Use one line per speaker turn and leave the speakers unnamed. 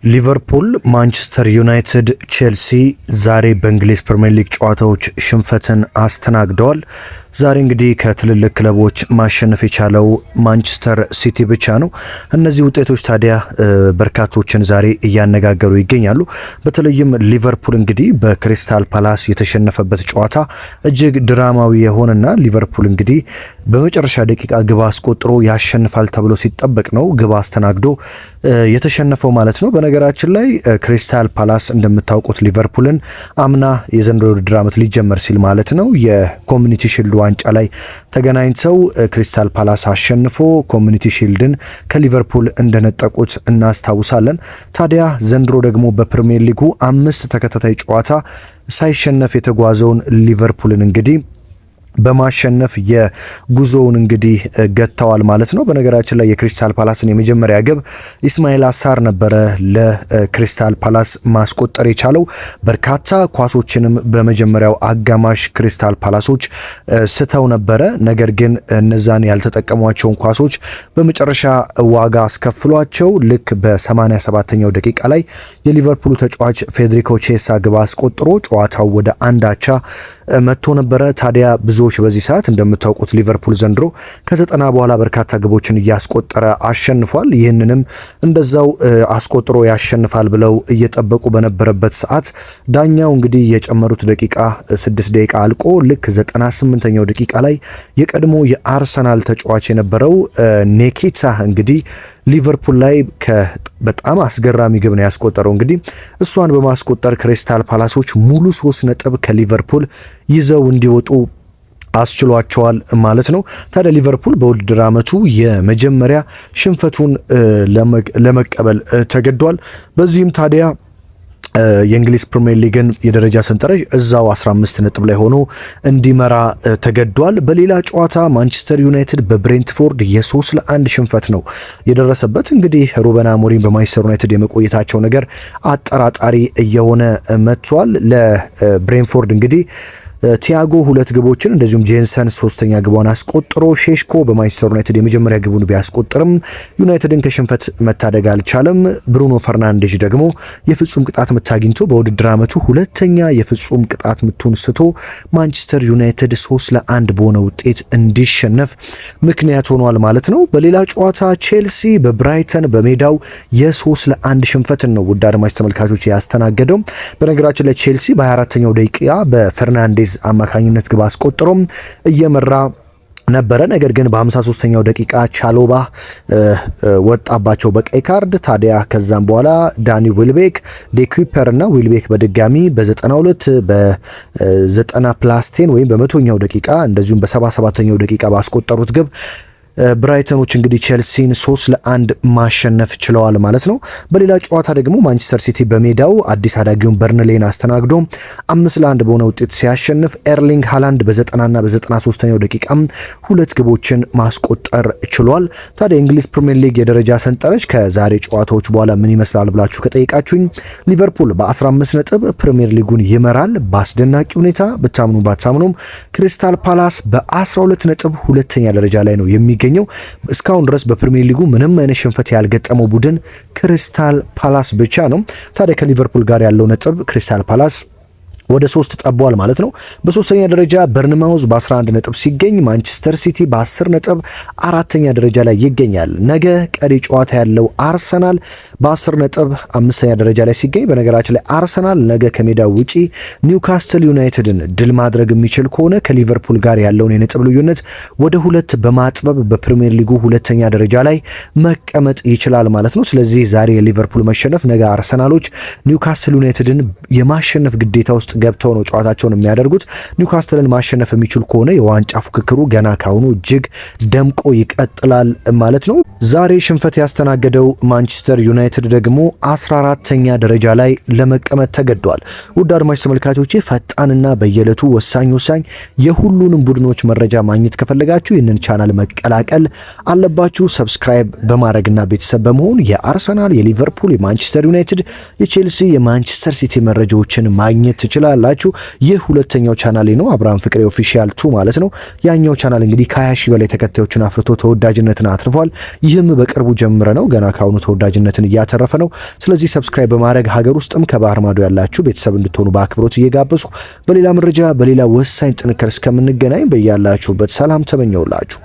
ሊቨርፑል፣ ማንቸስተር ዩናይትድ፣ ቼልሲ ዛሬ በእንግሊዝ ፕሪምየር ሊግ ጨዋታዎች ሽንፈትን አስተናግደዋል። ዛሬ እንግዲህ ከትልልቅ ክለቦች ማሸነፍ የቻለው ማንቸስተር ሲቲ ብቻ ነው። እነዚህ ውጤቶች ታዲያ በርካቶችን ዛሬ እያነጋገሩ ይገኛሉ። በተለይም ሊቨርፑል እንግዲህ በክሪስታል ፓላስ የተሸነፈበት ጨዋታ እጅግ ድራማዊ የሆነና ሊቨርፑል እንግዲህ በመጨረሻ ደቂቃ ግብ አስቆጥሮ ያሸንፋል ተብሎ ሲጠበቅ ነው ግብ አስተናግዶ የተሸነፈው ማለት ነው። በነገራችን ላይ ክሪስታል ፓላስ እንደምታውቁት ሊቨርፑልን አምና የዘንድሮ ውድድር ዓመት ሊጀመር ሲል ማለት ነው የኮሚኒቲ ሺልድ ዋንጫ ላይ ተገናኝተው ክሪስታል ፓላስ አሸንፎ ኮሚኒቲ ሺልድን ከሊቨርፑል እንደነጠቁት እናስታውሳለን። ታዲያ ዘንድሮ ደግሞ በፕሪሚየር ሊጉ 5 ተከታታይ ጨዋታ ሳይሸነፍ የተጓዘውን ሊቨርፑልን እንግዲህ በማሸነፍ የጉዞውን እንግዲህ ገጥተዋል ማለት ነው። በነገራችን ላይ የክሪስታል ፓላስን የመጀመሪያ ግብ ኢስማኤል አሳር ነበረ ለክሪስታል ፓላስ ማስቆጠር የቻለው። በርካታ ኳሶችንም በመጀመሪያው አጋማሽ ክሪስታል ፓላሶች ስተው ነበረ። ነገር ግን እነዛን ያልተጠቀሟቸውን ኳሶች በመጨረሻ ዋጋ አስከፍሏቸው ልክ በ87ኛው ደቂቃ ላይ የሊቨርፑሉ ተጫዋች ፌዴሪኮ ቼሳ ግብ አስቆጥሮ ጨዋታው ወደ አንድ አቻ መጥቶ ነበረ። ታዲያ ብዙዎች በዚህ ሰዓት እንደምታውቁት ሊቨርፑል ዘንድሮ ከ90 በኋላ በርካታ ግቦችን እያስቆጠረ አሸንፏል። ይህንንም እንደዛው አስቆጥሮ ያሸንፋል ብለው እየጠበቁ በነበረበት ሰዓት ዳኛው እንግዲህ የጨመሩት ደቂቃ 6 ደቂቃ አልቆ ልክ 98ኛው ደቂቃ ላይ የቀድሞ የአርሰናል ተጫዋች የነበረው ኔኪታ እንግዲህ ሊቨርፑል ላይ በጣም አስገራሚ ግብ ነው ያስቆጠረው። እንግዲህ እሷን በማስቆጠር ክሪስታል ፓላሶች ሙሉ 3 ነጥብ ከሊቨርፑል ይዘው እንዲወጡ አስችሏቸዋል ማለት ነው። ታዲያ ሊቨርፑል በውድድር ዓመቱ የመጀመሪያ ሽንፈቱን ለመቀበል ተገዷል። በዚህም ታዲያ የእንግሊዝ ፕሪሚየር ሊግን የደረጃ ሰንጠረዥ እዛው 15 ነጥብ ላይ ሆኖ እንዲመራ ተገዷል። በሌላ ጨዋታ ማንቸስተር ዩናይትድ በብሬንትፎርድ የ3-1 ሽንፈት ነው የደረሰበት። እንግዲህ ሩበን አሞሪም በማንቸስተር ዩናይትድ የመቆየታቸው ነገር አጠራጣሪ እየሆነ መጥቷል። ለብሬንትፎርድ እንግዲህ ቲያጎ 2 ግቦችን እንደዚሁም ጄንሰን 3ኛ ግቧን አስቆጥሮ ሼሽኮ በማንቸስተር ዩናይትድ የመጀመሪያ ግቡን ቢያስቆጥርም ዩናይትድን ከሽንፈት መታደግ አልቻለም። ብሩኖ ፈርናንዴዝ ደግሞ የፍጹም ቅጣት ምት አግኝቶ በውድድር ዓመቱ ሁለተኛ የፍጹም ቅጣት ምቱን ስቶ ማንቸስተር ዩናይትድ 3-1 በሆነ ውጤት እንዲሸነፍ ምክንያት ሆኗል ማለት ነው። በሌላ ጨዋታ ቼልሲ በብራይተን በሜዳው የ3-1 ሽንፈትን ነው ውድ አድማጭ ተመልካቾች ያስተናገደው። በነገራችን ላይ ቼልሲ በ24ኛው ደቂቃ በፈርናንዴዝ አማካኝነት ግብ አስቆጥሮም እየመራ ነበረ። ነገር ግን በ53ኛው ደቂቃ ቻሎባ ወጣባቸው በቀይ ካርድ። ታዲያ ከዛም በኋላ ዳኒ ዊልቤክ፣ ዴኩፐር እና ዊልቤክ በድጋሚ በ92 በ90 plus 10 ወይም በ100ኛው ደቂቃ እንደዚሁም በ77ኛው ደቂቃ ባስቆጠሩት ግብ ብራይተኖች እንግዲህ ቼልሲን 3-1 ማሸነፍ ችለዋል ማለት ነው። በሌላ ጨዋታ ደግሞ ማንቸስተር ሲቲ በሜዳው አዲስ አዳጊውን በርንሌን አስተናግዶ 5-1 በሆነ ውጤት ሲያሸንፍ ኤርሊንግ ሃላንድ በ90ና በ93ኛው ደቂቃም 2 ግቦችን ማስቆጠር ችሏል። ታዲያ የእንግሊዝ ፕሪሚየር ሊግ የደረጃ ሰንጠረዥ ከዛሬ ጨዋታዎች በኋላ ምን ይመስላል ብላችሁ ከጠየቃችሁኝ ሊቨርፑል በ15 ነጥብ ፕሪሚየር ሊጉን ይመራል በአስደናቂ ሁኔታ። ብታምኑ ባታምኑም ክሪስታል ፓላስ በ12 ነጥብ ሁለተኛ ደረጃ ላይ ነው የሚገኘው። እስካሁን ድረስ በፕሪሚየር ሊጉ ምንም አይነት ሽንፈት ያልገጠመው ቡድን ክሪስታል ፓላስ ብቻ ነው። ታዲያ ከሊቨርፑል ጋር ያለው ነጥብ ክሪስታል ፓላስ ወደ 3 ጠቧል ማለት ነው። በሶስተኛ ደረጃ በርንማውዝ በ11 ነጥብ ሲገኝ ማንቸስተር ሲቲ በ10 ነጥብ አራተኛ ደረጃ ላይ ይገኛል። ነገ ቀሪ ጨዋታ ያለው አርሰናል በ10 ነጥብ አምስተኛ ደረጃ ላይ ሲገኝ፣ በነገራችን ላይ አርሰናል ነገ ከሜዳ ውጪ ኒውካስትል ዩናይትድን ድል ማድረግ የሚችል ከሆነ ከሊቨርፑል ጋር ያለውን የነጥብ ልዩነት ወደ 2 በማጥበብ በፕሪሚየር ሊጉ ሁለተኛ ደረጃ ላይ መቀመጥ ይችላል ማለት ነው። ስለዚህ ዛሬ የሊቨርፑል መሸነፍ ነገ አርሰናሎች ኒውካስትል ዩናይትድን የማሸነፍ ግዴታ ውስጥ ገብተው ነው ጨዋታቸውን የሚያደርጉት። ኒውካስትልን ማሸነፍ የሚችል ከሆነ የዋንጫ ፉክክሩ ገና ካሁኑ እጅግ ደምቆ ይቀጥላል ማለት ነው። ዛሬ ሽንፈት ያስተናገደው ማንቸስተር ዩናይትድ ደግሞ 14ተኛ ደረጃ ላይ ለመቀመጥ ተገዷል። ውድ አድማጭ ተመልካቾቼ ፈጣንና በየዕለቱ ወሳኝ ወሳኝ የሁሉንም ቡድኖች መረጃ ማግኘት ከፈለጋችሁ ይህንን ቻናል መቀላቀል አለባችሁ። subscribe በማድረግና ቤተሰብ በመሆን የአርሰናል፣ የሊቨርፑል፣ የማንቸስተር ዩናይትድ፣ የቼልሲ፣ የማንቸስተር ሲቲ መረጃዎችን ማግኘት ትችላላችሁ። ትችላላችሁ። ይህ ሁለተኛው ቻናሌ ነው፣ አብርሃም ፍቅሬ Official 2 ማለት ነው። ያኛው ቻናል እንግዲህ ከ20 ሺህ በላይ ተከታዮችን አፍርቶ ተወዳጅነትን አትርፏል። ይህም በቅርቡ ጀምረ ነው፣ ገና ካሁኑ ተወዳጅነትን እያተረፈ ነው። ስለዚህ subscribe በማድረግ ሀገር ውስጥም ከባህር ማዶ ያላችሁ ቤተሰብ እንድትሆኑ በአክብሮት እየጋበዝኩ በሌላ መረጃ በሌላ ወሳኝ ጥንቅር እስከምንገናኝ በያላችሁበት ሰላም ተመኘውላችሁ።